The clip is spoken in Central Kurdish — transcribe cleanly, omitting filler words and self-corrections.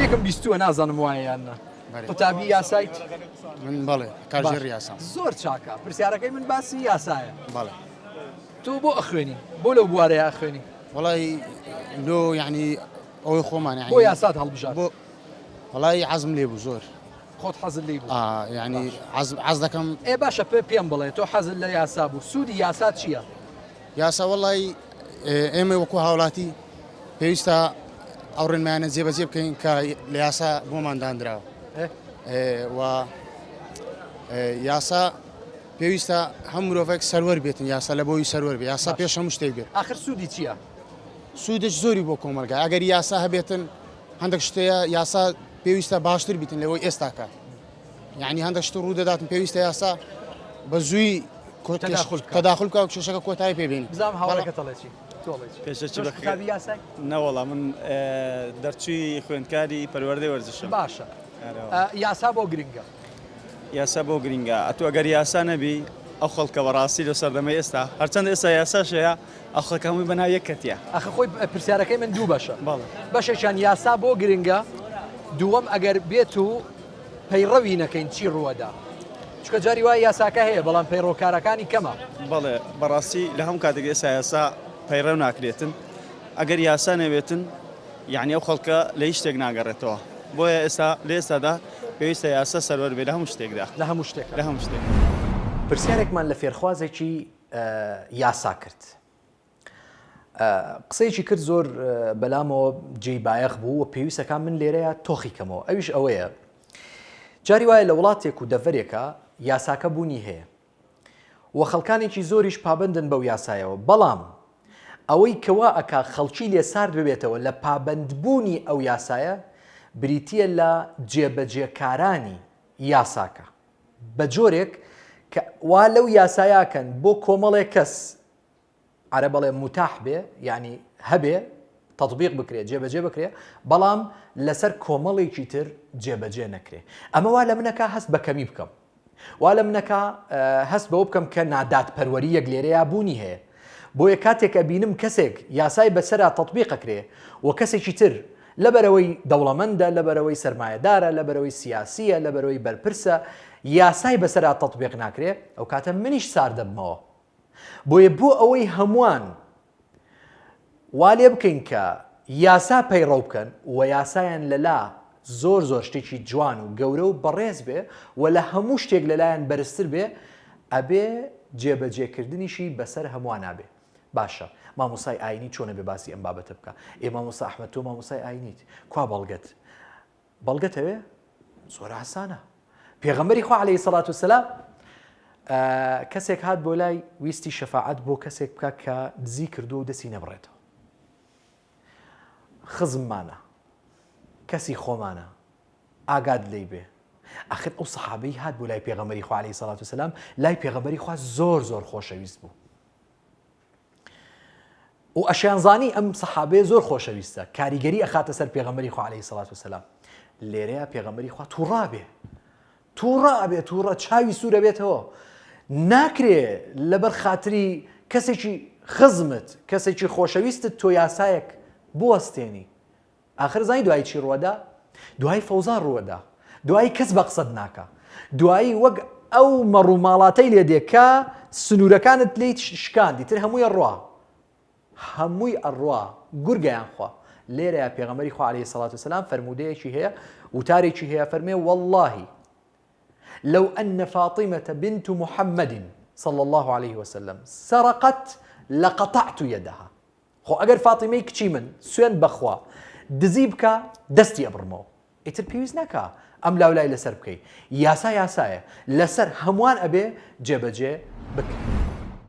شتێکم بیستووە نازانم وایە یان نا. قوتابی یاسایت؟ من بەڵێ کارگێڕی یاسام. زۆر چاکە. پرسیارەکەی من باسی یاسایە. بەڵێ. تۆ بۆ ئەخوێنی؟ بۆ لەو بوارەیە ئەخوێنی؟ وەڵای لۆ یعنی ئەوەی خۆمان یعنی بۆ یاسات هەڵبژارد؟ بۆ وەڵای حەزم لێ بوو زۆر. خۆت حەزت لێی بوو؟ ئا یعنی حەز حەز دەکەم. ئێ باشە پێ پێم بڵێ تۆ حەزت لە یاسا بوو سوودی یاسا چییە؟ یاسا وەڵای ئێمە وەکو هاوڵاتی پێویستە ئەو ڕێنمایانە جێبەجێ بکەین کە لە یاسا بۆمان دانراوە و یاسا پێویستە هەم مرۆڤێک سەروەر بێتن یاسا لە بۆی سەروەر بێ یاسا پێش هەموو شتێک بێت آخر سوودی چییە؟ سوودش زۆری بۆ کۆمەلگا ئەگەر یاسا هەبێتن هەندێک شتەیە یاسا پێویستە باشتر بیتن لەوەی ئێستاکە یعنی هەندێک شت ڕوو دەداتن پێویستە یاسا بە زووی تەداخل بکە و کێشەکە کۆتایی پێ بێنی. بزانم هاوڕێکەت ئەڵێ چی؟ تۆ ئەڵێی چی؟ پێشەکی تۆش بەخێر. قوتابی یاسای؟ نەوەڵا من دەرچووی خوێندکاری پەروەردەی وەرزشم. باشە ئەرێ وەڵا. یاسا بۆ گرنگە؟ یاسا بۆ گرنگە ئەتوو ئەگەر یاسا نەبی ئەو خەڵکە بەڕاستی لەو سەردەمەی ئێستا هەرچەندە ئێستا یاساش هەیە ئەو خەڵکە هەمووی بەناو یەک کەتیە. ئەخە خۆی پرسیارەکەی من دوو بەشە. بەڵێ. بەشێکیان یاسا بۆ گرنگە، دووەم ئەگەر بێت و پەیڕەوی نەکەین چی ڕووەدا؟ چونکە جاری وایە یاساکە هەیە بەڵام پەیڕەوکارەکانی کەمە. بەڵێ بەڕاستی لە هەموو کاتێک ئێستا یاسا پەیڕەو ناکرێتن ئەگەر یاسا نەبێتن یعنی ئەو خەڵکە لە هیچ شتێک ناگەڕێتەوە بۆیە ئێستا لە ئێستادا پێویستە یاسا سەروەر بێ لە هەموو شتێکدا لە هەموو شتێک لە هەموو شتێک. پرسیارێکمان لە فێرخوازێکی یاسا کرد قسەیەکی کرد زۆر بەلامەوە جێی بایەخ بوو و پێویستەکان من لێرەیە تۆخی کەمەوە ئەویش ئەوەیە جاری وایە لە وڵاتێک و دەڤەرێکە یاساکە بوونی هەیە و خەڵکانێکی زۆریش پابندن بەو یاسایەوە بەڵام ئەوەی کەوا ئەک خەڵکی لێ سارد ببێتەوە لە پابندبوونی ئەو یاسایە بریتە لە جێبەجێکارانی یاساکە بە جۆرێک کە وا لەو یاسایاکەن بۆ کۆمەڵێک کەس عەرەب ئەڵێ متاح بێ یانی هەبێ تطبیق بکرێ جێبەجێ بکرێ بەڵام لەسەر کۆمەڵێکی تر جێبەجێ نەکرێ ئەمە وا لە منەکە هەست بە کەمی بکەم وا لە منەکە هەست بەوە بکەم کە نادادپەروەری یەک لێرەیە بوونی هەیە بۆیە کاتێک ئەبینم کەسێک یاسای بەسەرا تطبیقەکرێ و کەسێکی تر لەبەرەوەی دەوڵەمەندە لەبەرەوەی سەرمایەدارە لەبەرەوەی سیاسیە لەبەرەوەی بەرپرسە یاسای بەسەرا تطبیق ناکرێ ئەو کاتە منیش ساردەبمەوە بۆیە بۆ ئەوەی هەمووان وا لێ بکەین کە یاسا پەیڕەو بکەن و یاسایان لەلا زۆر زۆر شتێکی جوان و گەورە و بەڕێز بێ و لە هەموو شتێک لەلایەن بەرزتر بێ ئەبێ جێبەجێکردنیشی بەسەر هەمووانابێ باشە مامۆسای ئاینی چۆنە بێ باسی ئەم بابەتە بکە ئێ مامۆسا ئەحمەد تۆ مامۆسای ئاینیت کوا بەڵگەت بەڵگەت هەوێ؟ زۆر ئاسانە. پێغەمبەری خوا عەلەیهی سەڵات وسەلام کەسێک هات بۆ لای ویستی شەفاعەت بۆ کەسێک بکە کە دزی کردووە و دەستی نەبڕێتەوە. خزممانە کەسی خۆمانە ئاگات لی بێ ئەخر ئەو سەحابەی هات بۆ لای پێغەمبەری خوا عەلەیهی سەڵات وسەلام لای پێغەمبەری خوا زۆر زۆر خۆشەویست بوو و ئەشیانزانی ئەم سەحابەیە زۆر خۆشەویستە کاریگەری ئەخاتە سەر پێغەمبەری خوا عەلەیهی سەڵات وسەلام لێرەیە پێغەمبەری خوا تووڕا بێ تووڕە ئەبێ تووڕە چاوی سوورە بێتەوە ناکرێ لەبەر خاتری کەسێکی خزمت کەسێکی خۆشەویستت تۆ یاسایەک بوەستێنی ئاخر زانی دوایی چی ڕوەدا؟ دوایی فەوزا ڕوەدا. دوایی کەس بە قسەت ناکا. دوایی وەک ئەو مەڕ و ماڵاتەی لێ دێ کە سنوورەکانت لێی شکاند ئیتر هەمووی ئەڕوا. هەمووی ئەڕوا. گورگەیان خوا. لێرەیا پێغەمبەری خوا عەلەیهی سەڵات وسەلام فەرموودەیەکی هەیە، وتارێکی هەیە فەرمێ وەڵڵاهی لو أن فاطمة بنت محمد صلى الله عليه وسلم سرقت لقطعت يدها خۆ ئەگەر فاتیمەی کچی من سوێند بەخوا دزی بکا دەستی ئەبڕمەوە ئیتر پێویست ناکا ئەم لاولای لەسەر بکەی یاسا یاسایە لەسەر هەمووان ئەبێ جێبەجێ بکرێ.